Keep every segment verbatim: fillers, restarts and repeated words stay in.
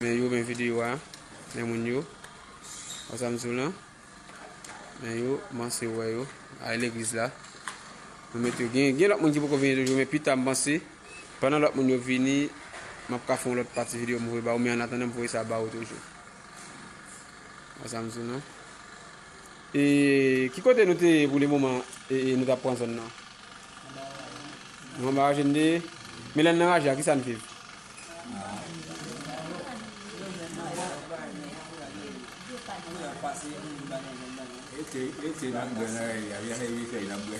Men yo, men videyo a, men moun yo. Wè sa m di w lan? Men yo, m panse w wè yo. Ay legliz la. Nou mete yo. Gen, gen lòt moun ki poko vini toujou, men pita m panse, pandan lòt moun yo vini, m ap ka fè yon lòt pati videyo m voye ba ou, men annatandan m voye sa ba ou toujou. Wè sa m di w lan? E ki kote nou te ye pou le moman, e, e nou t ap pran zòn nan? Nou anba raje n te ye. Men lè n nan raje a, kisa n viv? Ete, ete n ap bwè nan raje a, y a fè fèy n ap bwè.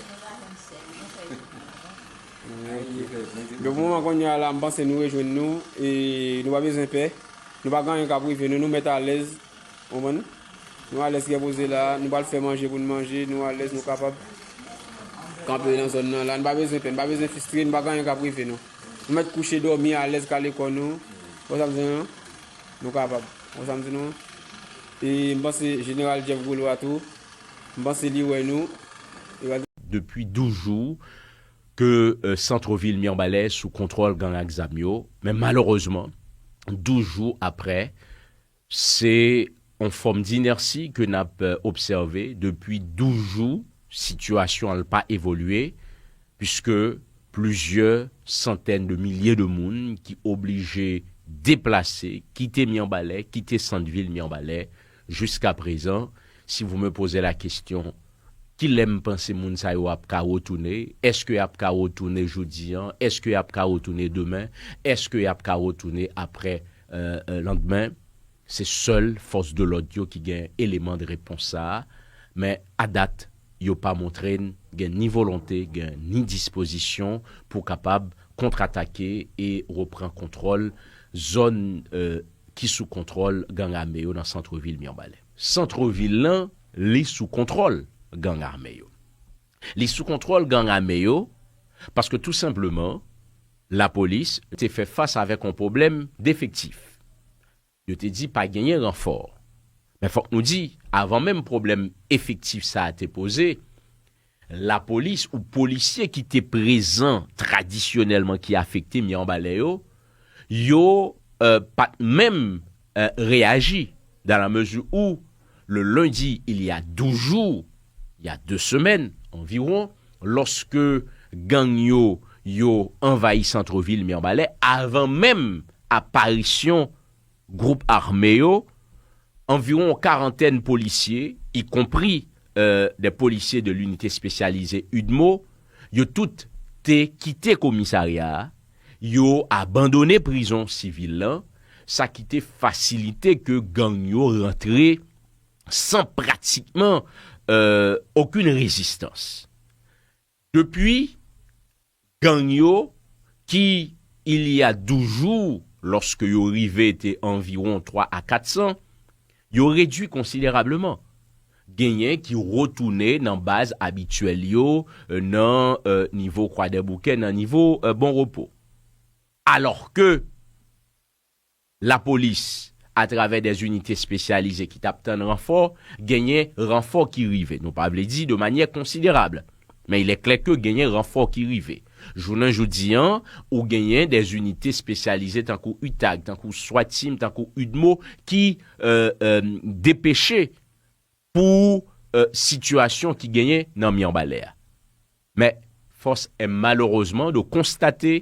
Donk, moman kounye a la, m panse nou rejwenn nou, e nou pa bezwen pè. Nou pa gen anyen k ap rive nou, nou mèt alèz. Konprann? Nou alèz, gen poze la, nou pral fè manje pou n manje, nou alèz, nou kapab kanpe nan zòn nan la. Nou pa bezwen pè, nou pa bezwen fistre, nou pa gen anyen k ap rive nou. Nou mèt kouche, dòmi, alèz, kale kò nou. Wè sa m di w lan? Nou kapab. Wè sa m di w lan? E m panse Jeneral Jeff Golo a tou, m panse li wè nou. E pa Depi douz jou ke euh, santrevil Mibalè sou kontwòl gang ak zam yo, men malerezman, douz jou aprè, se yon fòm d'inersi ke n ap euh, obsève depi douz jou, sitiyasyon an pa evolye, puiske plizyè santèn de milye de moun ki oblije deplase, kite Mibalè, kite santvil Mibalè, jiska prezan, si vous me posez la question, kilè m panse moun sa yo ap ka retounen? Èske y ap ka retounen jodi an? Èske y ap ka retounen demen? Èske y ap ka retounen aprè euh, euh, landmen? Se sèl fòs de lòd yo ki gen eleman de repons sa a. Men a dat, yo pa montre n gen ni volonte, gen ni dispozisyon pou kapab kontratake e repran kontwòl zòn euh, ki sou kontwòl gang ame yo nan santrevil Mibalè. Santrevil lan, li sou kontwòl gang ame yo. Li sou kontwòl gang ame yo paske tou senpleman, lapolis te fè fas avèk yon pwoblèm defektif. Yo te di pa genyen ranfò. Men fòk nou di, avan menm pwoblèm efektif sa a te poze, lapolis ou polisye ki te prezan tradisyonèlman ki afekte Mibalè yo, yo euh, pa t menm euh, reyaji, dans la mesure où le lundi, il y a douze jours, il y a deux semaines environ, lorsque gang yo, yo anvayi santrevil Mibalè, avan menm aparisyon gwoup ame yo, anviwon yon karantèn polisye, ikonpri euh, des policiers de l'unité spécialisée udmo, yo tout te kite komisarya a, yo abandone prizon sivil lan, sa ki te fasilite ke gang yo rantre san pratikman euh, okenn rezistans. Depi gang yo, ki, il y a douz jou, lòske yo rive te anviwon twa a kat san, yo redui konsiderableman. Genyen ki retounen nan baz abityèl yo, euh, nan euh, nivo Kwadèboukè, nan nivo euh, Bon Repo. Alòske lapolis, atravè dè zinite espesyalize ki t ap tann ranfò, genyen ranfò ki rive. Nou pa vle di de manyè konsiderab, men il est clair ke genyen ranfò ki rive. Jounen jodi an, ou genyen dè zinite espesyalize tankou utag, tankou swat team, tankou udmo ki euh, euh, depeche pou euh, sitiyasyon ki genyen nan Mibalè a. Men, fòs è malerezman de konstate,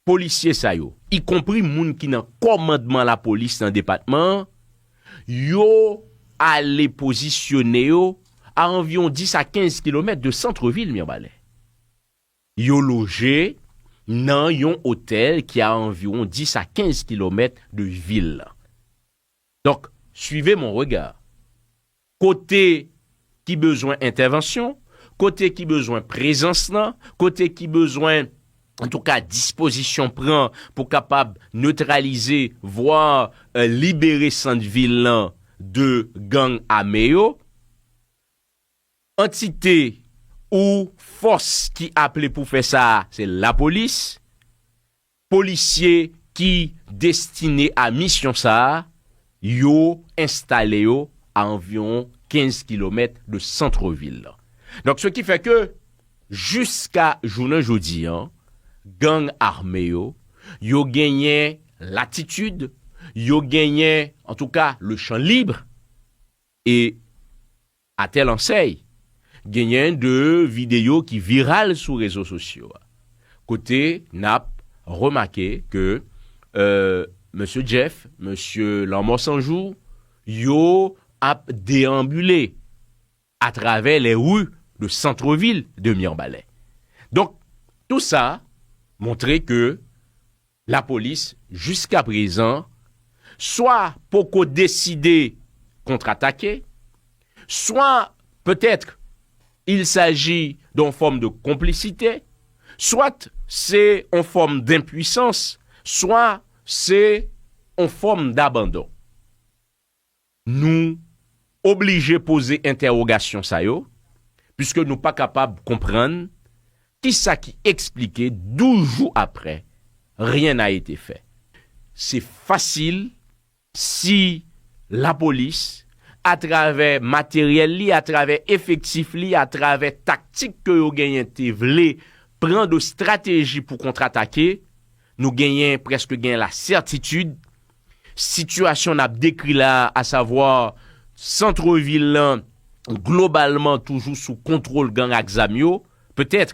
polisye sa yo, ikonpri moun ki nan kòmandman lapolis nan depatman an, yo ale pozisyone yo a anviwon dis a kenz kilomèt de santrevil Mibalè. Yo loje nan yon otèl ki a anviwon dis a kenz kilomèt de vil lan. Donk, suivez mon regard. Kote ki bezwen entèvansyon, kote ki bezwen prezans lan, kote ki bezwen, antouka, dispozisyon pran pou kapab netralize, vwa euh, libere sant vil lan de gang ame yo, antite ou fòs ki aple pou fè sa a, se lapolis. Polisye ki destine a misyon sa a, yo enstale yo a anviwon kenz kilomèt de santrevil lan. Donk, se ki fè ke, jiska jounen jodi an, gang ame yo, yo genyen latitid, yo genyen, antouka, le chan lib, e atè lansèy, genyen de videyo ki viral sou rezo sosyo a, kote n ap remake ke, euh, mesye Jeff, mesye Lanmò Sanjou, yo ap deanbile atravè les rues de centre-ville de Mirebalais. Donk, tou sa montre ke lapolis, jiska prezan, swa poko deside kontratake, swa petèt il s'agit d'une forme de complicité, soit se yon fòm denpwisans, swa se yon fòm dabandon. Nou oblije poze entèwogasyon sa yo, piske nou pa kapab konprann kisa ki eksplike douz jou apre, rien n'a été fait. Se fasil si lapolis, atravè materyèl li, atravè efektif li, atravè taktik ke yo genyen, te vle pran de strateji pou kontratake, nou genyen, prèske gen lasètitid, sitiyasyon n ap dekri la, asavwa santrevil lan globalman toujou sou kontwòl gang ak zam yo, petèt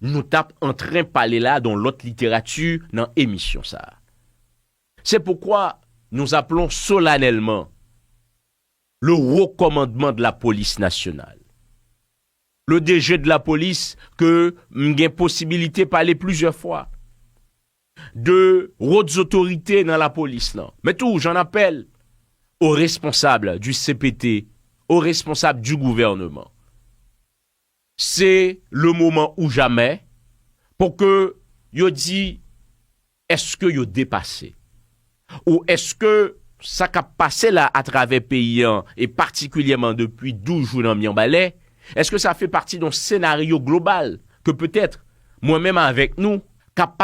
nou t ap antren pale la dan lòt literati nan emisyon sa a. Se poukwa nou apelon solanèlman le haut commandement de la police nationale, le D G de la police, ke m gen posibilite pale plizyè fwa, de hautes autorités nan lapolis lan, men tou, j'en appelle aux responsables du C P T, aux responsables du gouvernement. Se le moman ou jamè pou ke yo di, èske yo depase? Ou èske sa k ap pase la atravè peyi an, e patikilyèman depi douz jou nan Mirebalais, èske sa fè pati yon senaryo global ke petèt mwen menm avèk nou kapab